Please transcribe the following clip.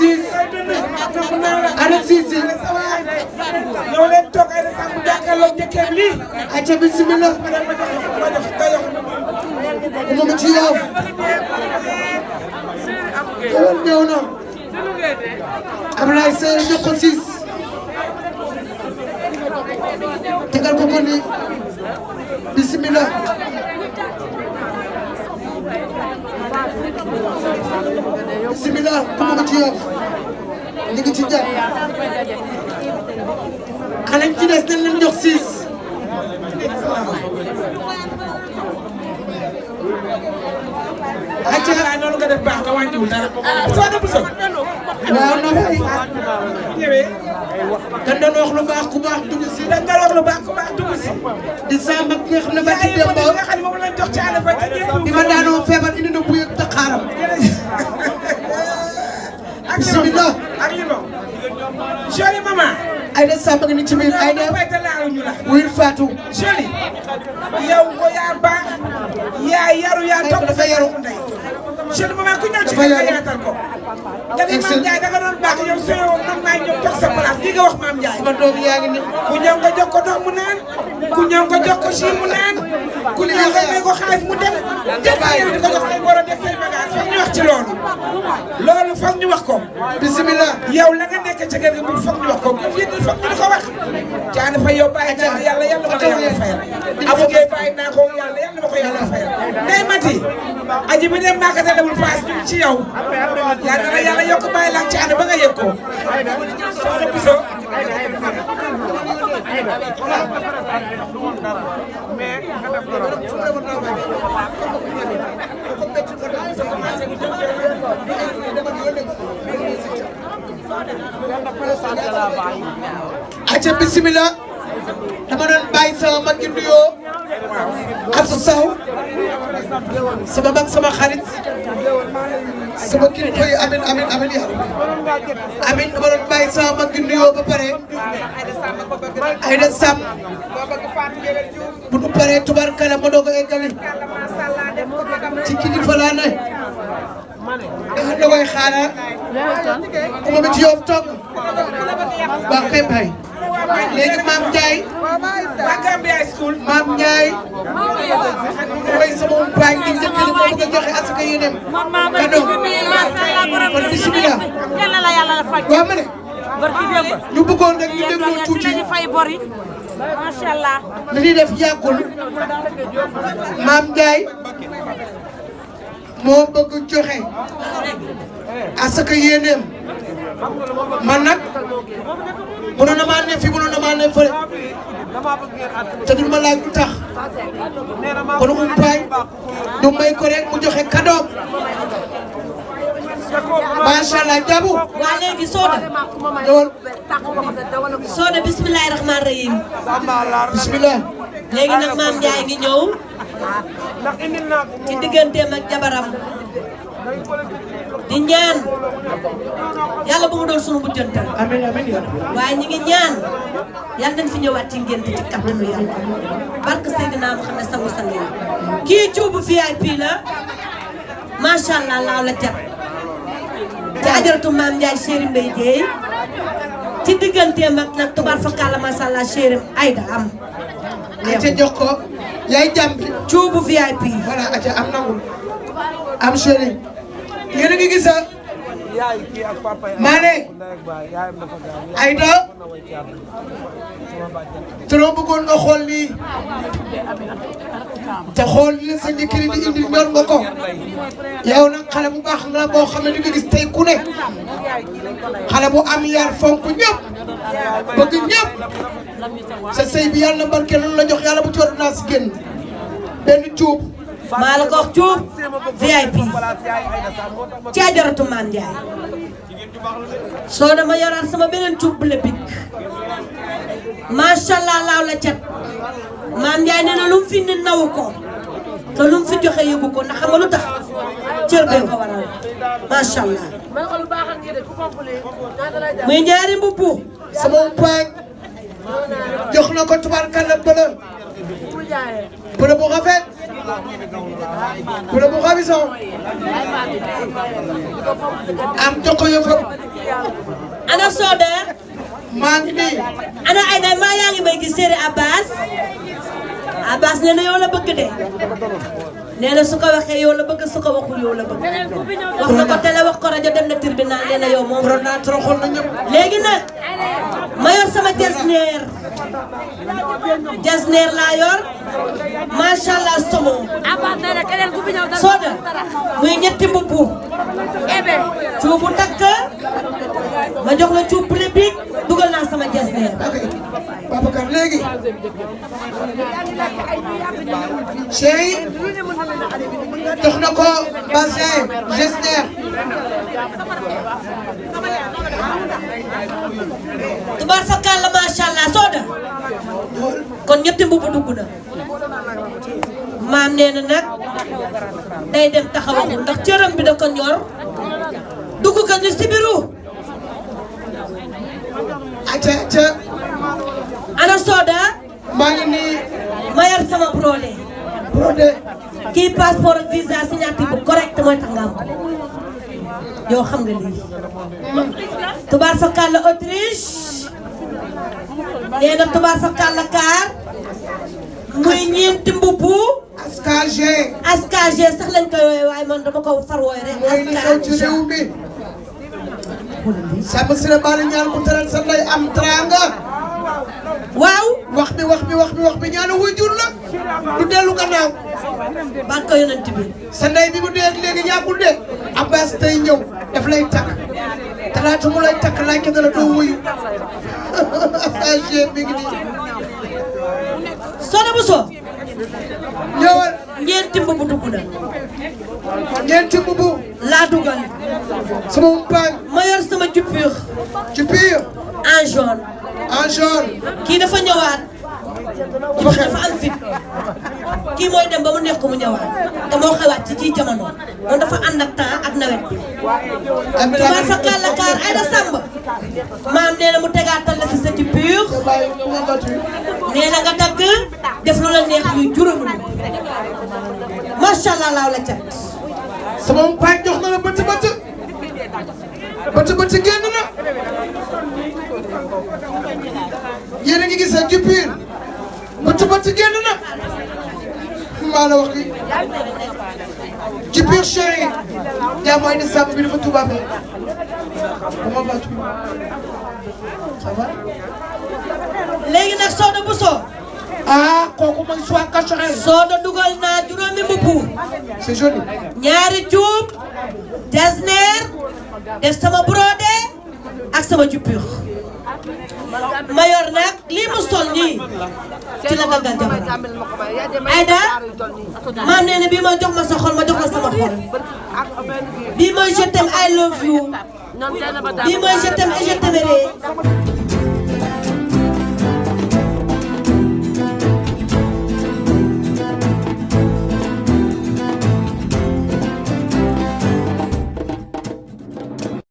siis ana siis ñëw leen toog ay resam bu jàkkaarloo njëkkee lii acca bismillah ku moom ci Yoff yow ñëw na Ablaye Seye jox ko siis tegal ko ko ni bismillah bismillah ku moom ci Yoff ñu ngi ci jàpp xale ci des nañ leen jox siis acca la noonu nga def baax nga wàññiwul dara soo na bu so waaw na fay ñëwee kan doon wax lu baax ku baax dugg si da nga wax lu baax ku baax dugg si di samba ki nga xam ne ba ci ay démb nga xam ne moom lañ jox ci àll ba ci ñëpp bi ma daanoo feebar indi na bu yëg te xaaram bismillah ak limon joli maman ay de samba ngi ni ci biir ay de bayta laaluñu la wuyul Fatou joli yow ko yaa baax yaa yaru yaa topp dafa yaru ndey joli maman ku ñëw ci dafa yaru yaatal ko nga ni Mame Ndiaye da nga doon baax yow soo man maay ñëw jox sa place lii nga wax Mame Ndiaye sama doom yaa ngi ni ku ñëw nga jox ko ndox mu naan ku ñëw nga jox ko jus mu naan ku ñëw nga may ko xaalis mu dem jël sa yow di ko jox ay boro def say bagage foog ñu wax ci loolu foog ñu wax ko bismillah yow la nga nekk ci kër gi bu foog ñu wax ko fii foog ñu di ko wax caana fa yow bàyyi naa yàlla yàlla ma ko yàlla fayal Abou Gueye bàyyi naa ko yàlla ma ko yàlla fayal Ndeye Mati aji bi dem Màkka te demul paas ñu ci yow yàlla na yàlla yokk bàyyi la caana ba nga yëg ko soxna Biso acca bismillah dama doon bàyyi sama mag gi nuyoo ak sa saw sama mag sama xarit sama kilifa yi amin amin amin yaa rabbi amin dama doon bàyyi sama mag gi nuyoo ba pare Aïda Sam bu nu paree tubarkala ma doog a eggale ci kilifa laa ne dafa dogoy xaara ku ma ci Yoff toog waa kay bay léegi Mame Ndiaye Gambia School Mame Ndiaye mooy sama umpaañ di njëkk ni moo bëgg a joxe asaka yéenem cadeau kon bismillah waaw ma ne ñu bëggoon rek ñu dégloo tuuti macha allah li ñuy def yàggul Mame Ndiaye moo bëgg joxe asaka yéenem man nag mënoon na maa ne fii mënoon na maa ne fële te du ma laaj lu tax kon umpaañ du may ko rek mu joxe cadeau macha allah jabu waa léegi Soda ñëwal Soda bismillahi rahmaani rahim bismillah léegi nag Mame Ndiaye ngi ñëw ci digganteem ak jabaram di ñaan yàlla bu mu doon sunu mujjantal amiin amiin yaa waaye ñi ngi ñaan yàlla nañ fi ñëwaat ci ngént ci kattanu yàlla barke Seydina Muhammad sangu sang yi kii cuubu VIP la macha allah laaw la cat ci ajaratu Mame Ndiaye chéri Mbaye Dieye ci digganteem ak nag tubaar fakkaala macha allah chéri Aïda am aca jox ko yaay jàmbi cuubu VIP voilà aca am nangul am chéri yéen a ngi gis maa ne Aïda te loo bëggoon nga xool lii te xool li la sa njëkkëri di indi ñor nga ko yow nag xale bu baax nga boo xam ne di nga gis tey ku ne xale bu am yar fonk ñëpp bëgg ñëpp sa sëy bi yàlla na barke loolu la jox yàlla bu ci ordonnance génn benn cuub maa la ko wax cuub VIP ci ajaratu Mame Ndiaye soo dama yoraat sama beneen cuub bu la bik macha allah laaw la cat Mame Ndiaye nee na lu mu fi ne nawu ko te lu mu fi joxe yëgu ko ndax xam nga lu tax cër bee ko waral macha allah muy ñaari mbubbu sama umpaañ jox na ko tubaarkalla bële bële bu rafet bële bu ravissant am jox ko yëfam ana Soda maa ngi nii ana Aïda maa yaa ngi may gis séeri Abbas nee na yow la bëgg de nee na su ko waxee yow la bëgg su ko waxul yow la bëgg wax na ko télé wax ko rajo dem na tribunal nee na yow moom corona toroxal na ñëpp léegi nag ma yor sama jasneer laa yor macha allah somo Soda muy ñetti mbubbu cuubu takk ma jox la cuub poulet bi dugal naa sama jasneer Babacar léegi chéri jox na ko bassin gestionnaire tubaar fakkaat la macha allah Soda kon ñetti mbubu dugg na maam nee na nag day dem taxawagul ndax cëram bi da ko ñor dugg ko ni sibiru aca ana Soda maa ngi nii ma yor sama brodé kii passeport ak visa signature bu correct mooy tax nga am ko yow xam nga lii tubaar fakkaat la Autriche nee na tubaar fakkaat la kaar muy ñeenti mbubu askage sax lañ koy wooye waaye man dama ko far wooye rek mooy li xew ci réew mi sama sira bala ñaan ku teral sa ndey am tranga waaw wax bi ñaanu wuy jur la du dellu gannaaw baat ko yonent bi sa ndey bi mu dee léegi yàggul de Abbas tey ñëw daf lay takk talaata mu lay takk laaj ko dara doo wuyu askage mi ngi nii Soda Bousso ñëwal ñeenti mbubu dugg na ñeenti mbubu laa dugal sama umpaañ ma yor sama jupure en jaune kii dafa ñëwaat dafa am fit kii mooy dem ba mu neex ko mu ñëwaat te moo xewaat ci jamono moom dafa ànd ak temps ak nawet bi tubaar fa kàllakaar Aïda Samb maam nee na mu tegaatal la si sa jupure nee na nga dagg def lu la neex muy juróomi macha allah laaw la cat sama umpaañ jox na la bët génn na yéen a ngi gis sa jupure bët génn na maa la wax li jupure chéri jaamu Aïda Samb bi dafa tubaab comment vas-tu ça va léegi nag Soda Bousso kooku mooy soit cachorel Soda dugal naa juróomi mbubu c'est joli ñaari cuub jasneer def sama brodé ak sama jupure ma yor nag lii mu sol nii ci la daggal jabar Aïda maam nee na bii mooy jox ma sa xol ma jox la sama xol bii mooy je t'aime I love you bii mooy je t'aime et je t'aimerai